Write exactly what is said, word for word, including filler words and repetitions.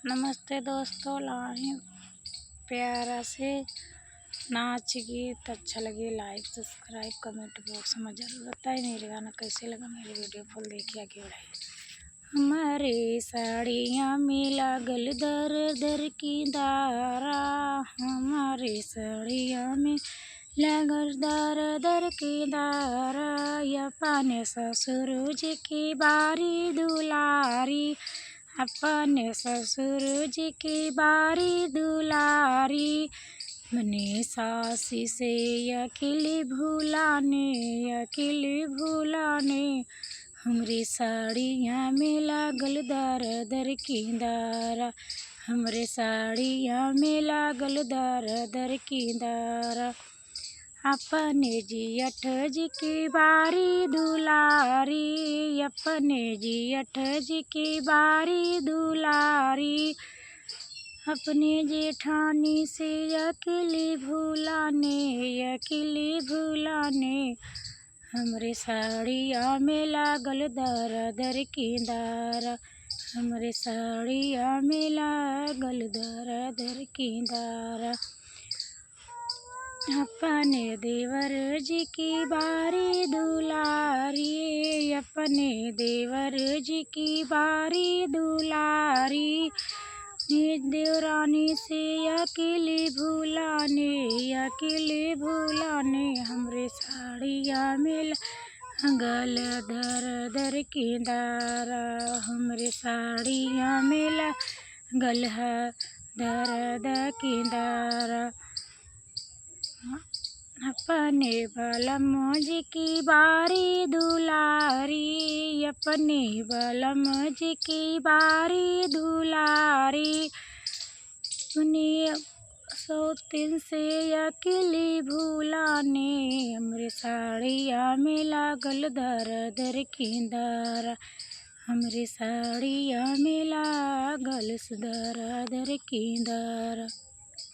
नमस्ते दोस्तों, लाइन प्यारा से नाच गीत अच्छा लगे, like, subscribe, comment box में जरूर बताएं। मेरे गाना कैसे लगा, मेरे video full देखिए, आगे बढ़ाइए। हमारे साड़िया में लागल दर दर की दारा, हमारे साड़िया में लागल दर दर की दारा, अपन ससुर जी की बारी दुलारी, अपन ससुर जी की बारी दुलारी। अपने सासी से अकिल भुलाने, अकिल भुलाने, हमरे साड़िया में लागल दर दर की दारा, हमरे साड़िया में लागल दर दर की दारा। अपने जेठ जी की बारी दुलारी, अपने जेठ जी की बारी दुलारी, अपने जेठानी से अकिल भुलाने, अकिल भुलाने, हमरे साड़िया में लागल दर दर की दारा, हमरे साड़िया में लागल दर दर की दारा। अपने देवर जी की बारी दुलारी, अपने देवर जी की बारी दुलारी, निज देवरानी से अकिल भुलाने, अकिल भुलाने, हमरे साड़िया में लागल दर दर की दारा, हमरे साड़िया में लागल है दर दर की दारा। अपने बलम जी की बारी दुलारी, अपने बलम जी की बारी दुलारी, अपने सौतिन से अकिल भुलाने, हमरे साड़िया में लागल दर दर की दारा, हमरे साड़िया में लागल दर दर की दारा।